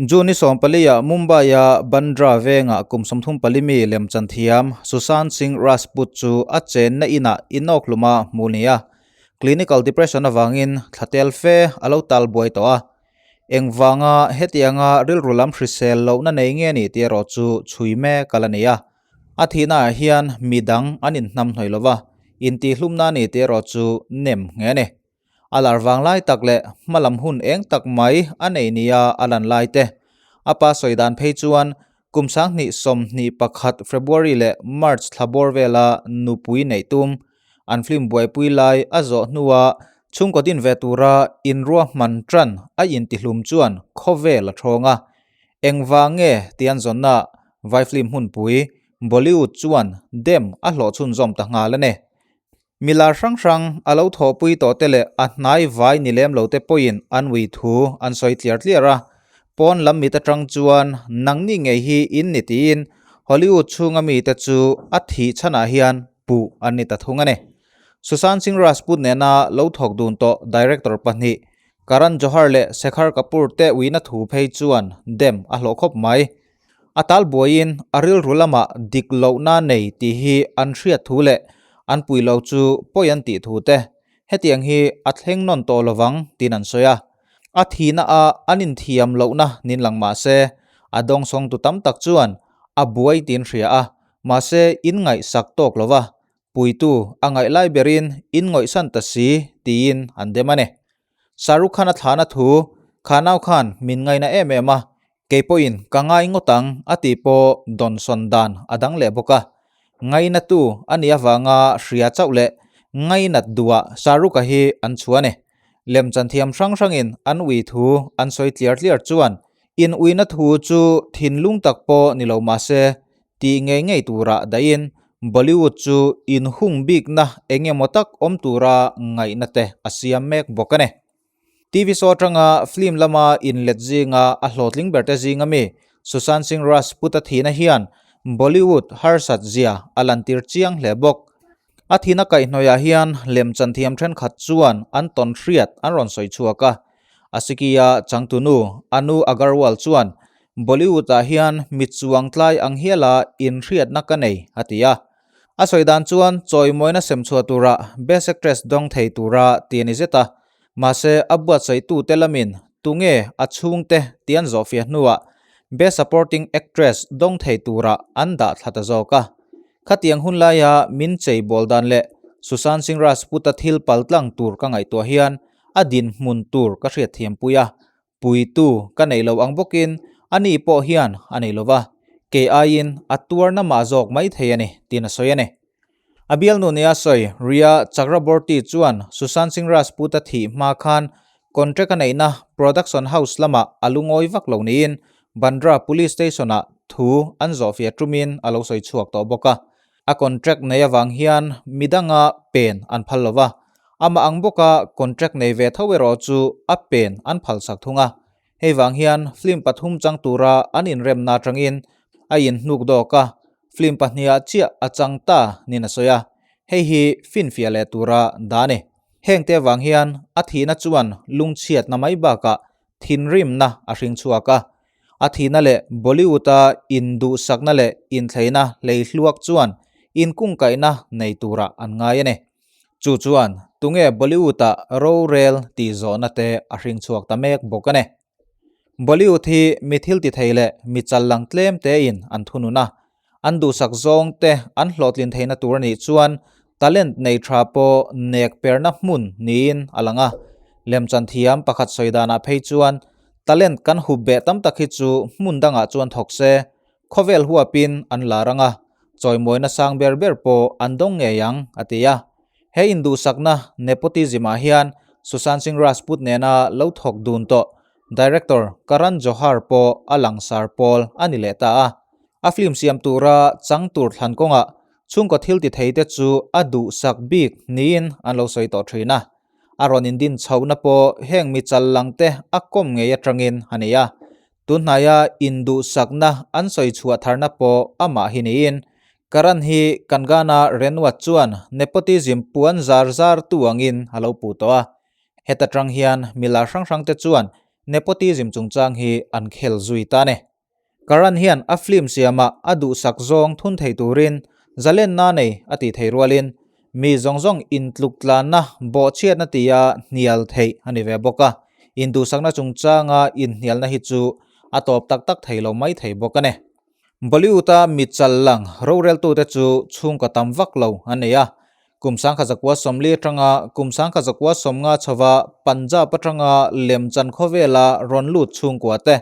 June ni 14 ah Mumbai-a Bandra vengah kum 34 mi lemchan thiam Sushant Singh Rajput chu a chenna inah inawkhluma hmuh ni a. Clinical depression avangin thlatel fe a lo tal buai tawh a. Engvanga hetianga rilru lam hrisel lohna nei nge ni tih erawh chu chhui mek a la ni a. A thihnaah hian midang an inhnamhnawih lova, intihhlumna a ni tih erawh chu nem nge a ni. A lar vang lai tak leh hmalam hun eng tak mai a nei nia a lan lai te. A pa sawi dan phei chuan kum 2021 February leh March thla bawr vela nupui neih tum an film buaipui lai a zawh hnua chhungkaw din ve tura inruahman tan a intihlum chuan khawvel a thawng a. Engvang nge tih an zawnna vai film hmunpui Bollywood chuan dem a hlawh chhunzawm ta nghal a ni. Milar hrang hrang a lo thawhpui tawh te leh a hnai vai ni lem lo te pawhin an ui thu an sawi tliar tliar a, pawn lam mit atang chuan nangni ngei hi in ni tiin Hollywood chhunga mite chu a thih chhanah hian puh an ni ta thung a ni. Sushant Singh Rajput nena lo thawk dun tawh director pahnih Karan Johar leh Shekhar Kapoor te uina thu phei chuan dem a hlawh khawp mai. A tal buaiin a rilru lamah dik lohna nei tih hi an hriat thu leh an pui lo chu pawi an tih thu te hetiang hi a thleng nawn tawh lovang tiin an sawi a. A thihna a an inthiam lohna nin lang mah se a dawngsawngtu tam tak chuan a buai tiin hria a, mahse in ngaihsak tawk lova puitu a ngaih lai berin in ngawihsan ta si tiin an dem a ni. Shahrukh Khan a thlahna thu, Kha nau khan min ngaina em em a, kei pawhin ka ngai ngawt ang a tih pawh dawnsawn dan a dang leh bawk a. Ngainatu a nih avanga hria chauh leh ngainat duhah Shahrukh-a hi an chhuah a ni. Lemchan thiam hrang hrangin an ui thu an sawi tliar tliar chuan in uina thu chu thinlung tak pawh ni lo mah se tih ngei ngei turah dahin Bollywood chu inhung bikna eng emaw tak awm tura ngaihna te a siam mek bawk a ni. TV show atanga film lama inlet zinga a hlawhtling berte zinga mi Sushant Singh Rajput a thihna hian Bollywood harsat zia a lantir chiang hle bawk. A thihna kaihhnawihah hian lemchan thiam thenkhat chuan an tawn hriat an rawn sawi chhuak a. Asikia changtunu Anu Agarwal chuan Bollywood-ah hian mi chuang tlai ang hiala inhriatna ka nei, a ti a. A sawi dan chuan chawimawina sem chhuah tura Best Actress dawng thei tura ti a ni zet a. Mahse, a buatsaihtute lamin tunge a chhungte tih an zawhfiah hnuah Best Supporting Actress dawng thei tura an dah thla ta zawk a. Khatiang hun laia min chei bawl dan leh Sushant Singh Rajput-a thil pal tlang tur ka ngaihtuah hian a dinhmun tur ka hriatthiampui a, puitu ka nei lo ang bawkin ani pawh hian a nei lo va, kei aiin a tuarna mah zawk mai thei a ni, tiin a sawi a ni. A bialnu nia sawi Rhea Chakraborty chuan Sushant Singh Rajput-a thih hma khan contract a neihna production house lamah a lungawi vak lo niin Bandra Police Station-ah thu an zawhfiah tumin a lo sawi chhuak tawh bawk a. A contract nei avang hian midanga pen an phal lo va, amah ang bawka contract nei ve tho erawh chu a pen an phal sak thung a. Hei vang hian film pathum chang tura an inremna atangin a inhnuk dawk a, film pahniha chiah a chang ta niin a sawi a, hei hi finfiah leh tura dah a ni. Hengte avang hian a thihna chuan lungchhiatna mai bakah thinrimna a hring chhuak a, a thihna leh Bollywood-a induhsakna leh inthleina hleihluak chuan inkungkaihna nei turah an ngai a ni. Chu chuan tunge Bollywood-a rorel tih zawhna te a hring chhuak ta mek bawk a ni. Bollywood hi mi thil ti thei leh mi chal lang tlem tein an thunun a, an duhsak zawng te an hlawhtlin theihna tur a nih chuan talent nei tha pawh nek perna hmun niin a lang a. Lemchan thiam pakhat sawi danah phei chuan talent kan hup beh tam tak hi chu hmun dangah chuan thawk se, khawvel huapin an lar ang a, chawimawina sang ber ber pawh an dawng ngei ang, a ti a. He induhsakna nepotism-ah hian Sushant Singh Rajput nena lo thawk dun tawh director Karan Johar pawh a langsar pawl a ni leh ta a. A film siam tura chang tur thlan kawngah chhungkaw thil ti thei te chu a duhsak bik niin an lo sawi tawh thin a. A rawn indin chhohna pawh heng mi chal lang te a kawm ngei atangin a ni a. Tunhnaia induhsakna an sawi chhuah tharna pawh amah hi niin Karan hi Kangana Ranaut chuan nepotism puan zar zar tu angin a lo puh tawh a. Heta tang hian milar hrang hrang te chuan. nepotism chungchang hi an khel zui ta a ni. Karan hian a film siamah a duhsak zawng thun thei turin zalenna nei a tih thei rualin mi zawng zawng intluk tlanna bawhchhiatna tia hnial theih a ni ve bawk a, induhsakna chungchanga inhnialna hi chu a tawp tak tak thei lo mai thei bawk a ni. Bollywood-a mi chal lang roreltute chu chhungkaw tam vak lo an nei a, kum sangkhat zakua sawmli atanga kum sangkhat zakua sawmnga chhova Punjab atanga lemchan khawvela rawn lut chhungkua te,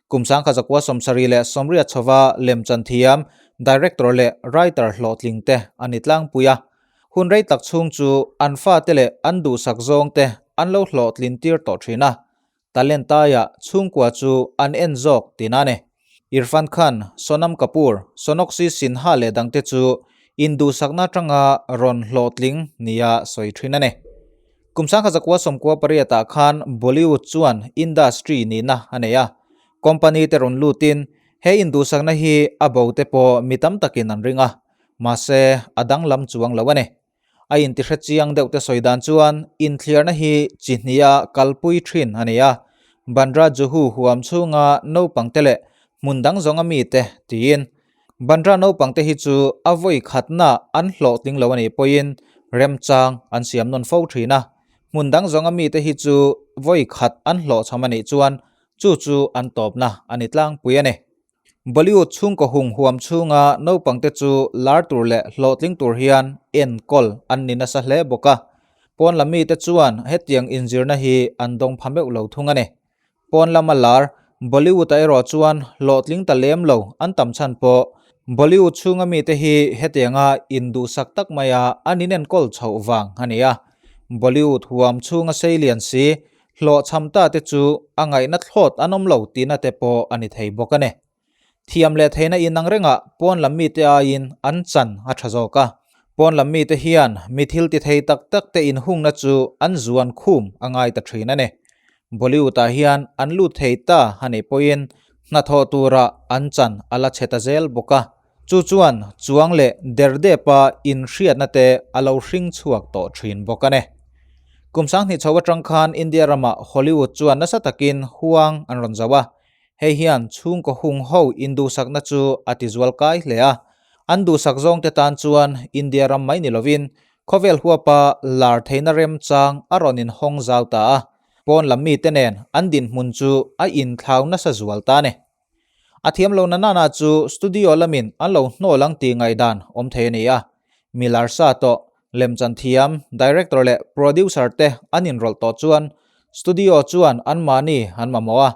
kum sangkhat zakua sawmsarih leh sawmriat chhova lemchan thiam, director leh writer hlawhtling te a ni tlangpui a. Hun rei tak chhung chu an fate leh an duhsak zawng te an lo hlawhtlin tir tawh thin a. Talentaia chhungkua chu an en zawk tihna a ni. Irfan Khan, Sonam Kapoor, Sonakshi Sinha leh dangte chu induhsakna atanga rawn hlawhtling nia sawi thin a ni. Kum sangkhat zakua sawmkua pariatah khan Bollywood chuan industry nihna a nei a, company te rawn lutin he induhsakna hi a bo te pawh mi tam takin an ring a, mahse a danglam chuang lo a ni. A intihre chiang deuh te sawi dan chuan inthliarna hi chi hniha kalpui thin a ni a, Bandra Juhu huam chhunga naupang te leh hmun dang zawnga mite tiin. Bandra naupang te hi chu a vawi khatna an hlawhtling lo a nih pawhin remchang an siam nawn fo thin a, hmun dang zawnga mite hi chu vawi khat an hlawhchham a nih chuan chu chu an tawpna a ni tlangpui a ni. Bollywood chhungkaw hung huam chhunga naupangte chu lar tur leh hlawhtling tur hian enkawl an ni nasa hle bawk a. Pawn lam mite chuan hetiang inzirna hi an dawng pha meuh lo thung a ni. Pawn lama lar Bollywood-ah erawh chuan hlawhtling ta lem lo an tam chhan pawh Bollywood chhunga mite hi hetianga induhsak tak maia an inenkawl chhoh vang a ni a. Bollywood huam chhunga seilian si Hlawhchham ta te chu a ngaihna thlawt an awm lo tihna te pawh a ni thei bawk a ni. Thiam leh theihna inang rengah pawn lam mite aiin an chan a tha zawk a. Pawn lam mite hian mi thil ti thei tak tak te inhungna chu an zuan khum a ngai ta thin a ni. Bollywood ah hian an lut thei ta a nih pawhin hnathawh turah an chan a la chhe ta zel bawk a. Chu chuan chuang leh derdepa inhriatna te a lo hring chhuak tawh thin bawk a ni. Kum sanghnih chho atang khan India ramah Hollywood chuan nasa takin huang an rawn zauh a, hei hian chhungkaw hung ho induhsakna chu a tizual kai hle a. An duhsak zawngte tan chuan India ram mai ni lovin khawvel huapa lar theihna remchang a rawn inhawng zau ta a, pawn lam mite nen an dinhmun chu a inthlau nasa zual ta a ni. A thiam lo na nana chu studio lamin an lo hnawl ang tih ngaihdan awm thei a ni a. Mi lar sa tawh, lemchan thiam, director leh producer te an inrawlh tawh chuan studio chuan anmahni an mamawh a,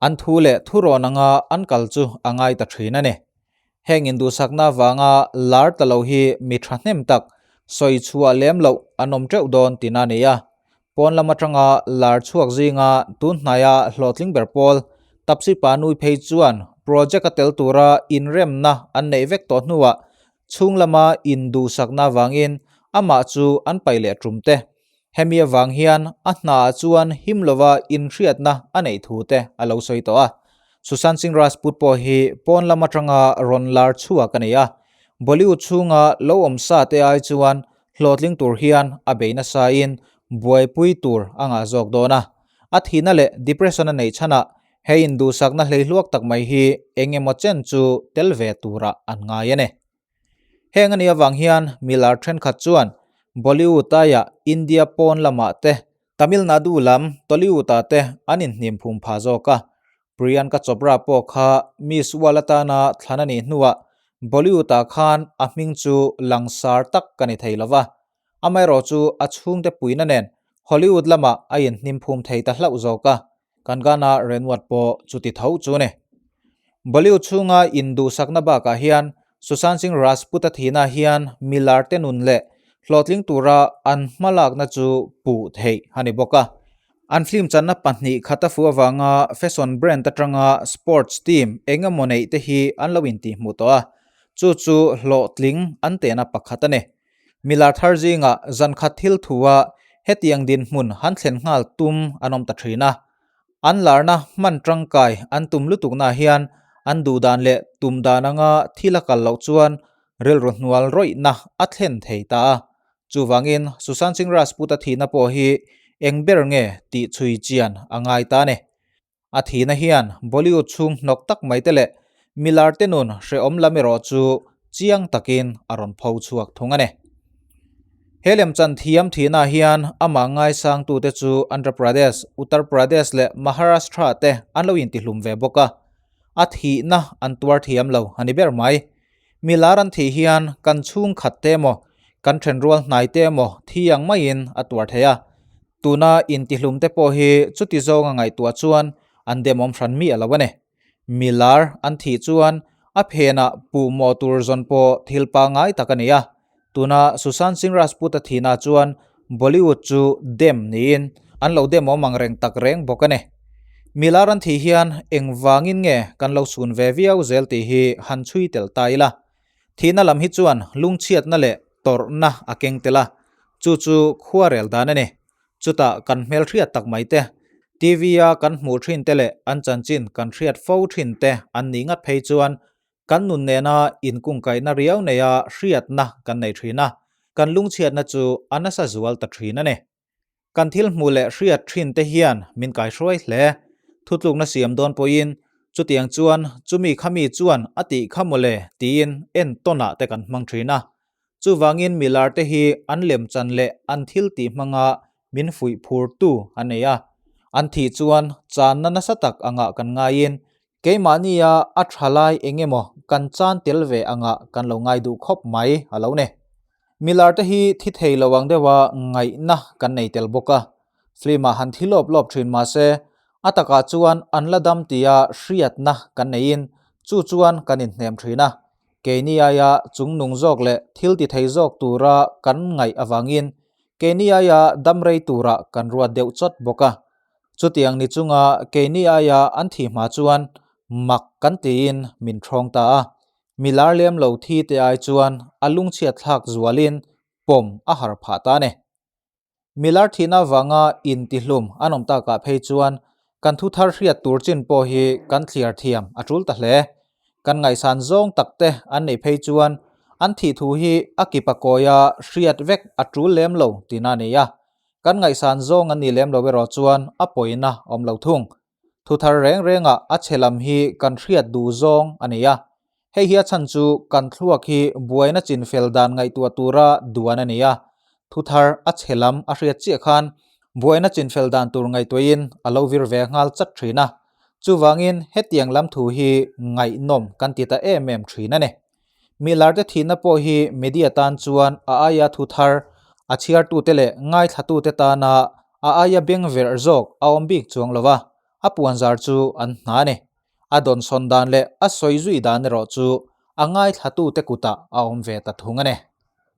an thu leh thurawn anga an kal chu a ngai ta thin a ni. Heng induhsakna avanga lar ta lo hi mi thahnem tak sawi chhuah lem loh an awm teuh dawn tihna a ni a. Pawn lam atanga lar chhuak zinga tun hnaia hlawhtling ber pawl Tapsi Panui phei chuan project a tel tura inremna an neih vek tawh hnuah chhung lama induhsakna avangin amah chu an paih leh tum te. Hemi avang hian a hnaah chuan him lova inhriatna a neih thu te a lo sawi tawh a. Sushant Singh Rajput pawh hi pawn lam atanga rawn lar chhuak a ni a. Bollywood chhunga lo awm sa te ai chuan Hlawhtling tur hian a bei nasain buaipui tur a ngah zawk dawn a. A thihna leh depression a neih chhanah he induhsakna hleihluak tak mai hi eng emaw chen chu tel ve turah an ngai a ni. Heng a nih avang hian milar thenkhat chuan Bollywood aiah India pawn lamah te, Tamil Nadu lam Tollywood-ah te an inhnim phum phah zawk a. Priyanka Chopra pawh kha Miss World atana thlan a nih hnuah Bollywood-ah khan a hming chu langsar tak ka ni thei lova. Amaherawhchu a chhungte puina nen Hollywood lamah a inhnim phum thei ta hlauh zawk a, Kangana Ranaut pawh chuti tho chu ni. Bollywood chhunga induhsakna bakah hian Sushant Singh Rajput-a thihna hian milar te nun leh hlawhtling tura an hmalakna chu puh theih a ni bawk a. An film channa pahnih khat a fuh avanga fashion brand atanga sports team eng emaw neih te hi an lo intihhmuh tawh a, chu chu hlawhtling an tehna pakhat a ni. Milar thar zingah zan khat thil thua hetiang dinhmun han thlen nghal tum an awm ta thin a. An larna hman tangkai an tum lutuknaah hian an duhdan leh tum dan anga thil a kal loh chuan rilru hnual rawihna a thlen thei ta a. Chuvangin Sushant Singh Rajput-a thihna pawh hi eng ber nge tih chhui chian a ngai ta a ni. A thihna hian Bollywood chhung hnawk tak mai te leh milar te nun hrehawm lam erawh chu chiang takin a rawn pho chhuak thung a ni. He lemchan thiam thihna hian amah ngaisangtute chu Andhra Pradesh, Uttar Pradesh leh Maharashtra te an lo intihlum ve bawk a, a thihna an tuar thiam lo a ni ber mai. Milar an thih hian kan chhungkhat te emaw, kan thenrual hnai te emaw thi ang maiin a tuar thei a. Tuna intihlum te pawh hi chuti zawnga ngaihtuah chuan an demawm hran miah lo a ni. Milar an thih chuan a phenah puhmawh tur zawn pawh thil pangngai tak a ni a. Tuna Sushant Singh Rajput-a thihna chuan Bollywood chu dem niin an lo demawm ang reng tak reng bawk a ni. Milar an thih hian engvangin nge kan lo sun ve viau zel tih hi han chhui tel ta ila. Thihna lam hi chuan lungchhiatna leh tawrhna a keng tel a, chu chu khuarel dan a ni. Chutah kan hmelhriat tak mai te, TV-a kan hmuh thin te leh an chanchin kan hriat fo thin te an nih ngat phei chuan kan nun nena inkungkaihna riau neia hriatna kan nei thin a, kan lungchhiatna chu a nasa zual ta thin a ni. Kan thil hmuh leh hriat thin te hian min kaihruai hle. Thutlukna siam dawn pawhin chutiang chuan chumi khami chuan a tih kha mawle tiin entawnah te kan hmang thin a. Chuvangin milar te hi an lemchan leh an thil tih hmanga min fuih phurtu a nei a. An thih chuan channa nasa tak angah kan ngaiin keimahnia a tha lai eng emaw kan chan tel ve angah kan lo ngai duh khawp mai a lo ni. Milar te hi thi thei lo ang deuha ngaihna kan nei tel bawk a. Film ah han thi lawp lawp thin mahse a takah chuan an la dam tia hriatna kan neiin chu chuan kan inhnem thin a. Keini aia chungnung zawk leh thil ti thei zawk tura kan ngaih avangin keini aia dam rei turah kan ruat deuh chawt bawk a. Chutiang ni chunga keini aia an thih hma chuan mak kan tiin min thawng ta a. Mi lar lem lo thi te ai chuan a lungchhiat thlak zualin pawm a har phah ta a ni. Milar thihna avanga intihlum an awm takah phei chuan kan thu thar hriat tur chin pawh hi kan thliar thiam a tul ta hle. Kan ngaihsan zawng tak te an neih phei chuan an thih thu hi a kipa kawia hriat vek a tul lem lo tihna a ni a. Kan ngaihsan zawng an nih lem lo erawh chuan a pawina awm lo thung. Thu thar reng rengah a chhe lam hi kan hriat duh zawng a ni a. Hei hi a chhan chu kan thluak hi buaina chinfel dan ngaihtuah tura duan a ni a. Thu thar a chhe lam a hriat chiah khan buaina chinfel dan tur ngaihtuahin a lo vir ve nghal chat thin a. Chuvangin hetiang lam thu hi ngaihnawm kan ti ta em em thin a ni. Milarte thihna pawh hi media tan chuan a aia thu thar, a chhiartute leh ngaithlatute tana a aia beng verh zawk a awm bik chuang lo va, a puanzar chu an hna a ni. A dawnsawn dan leh a sawi zui dan erawh chu a ngaithlatute kutah a awm ve ta thung a ni.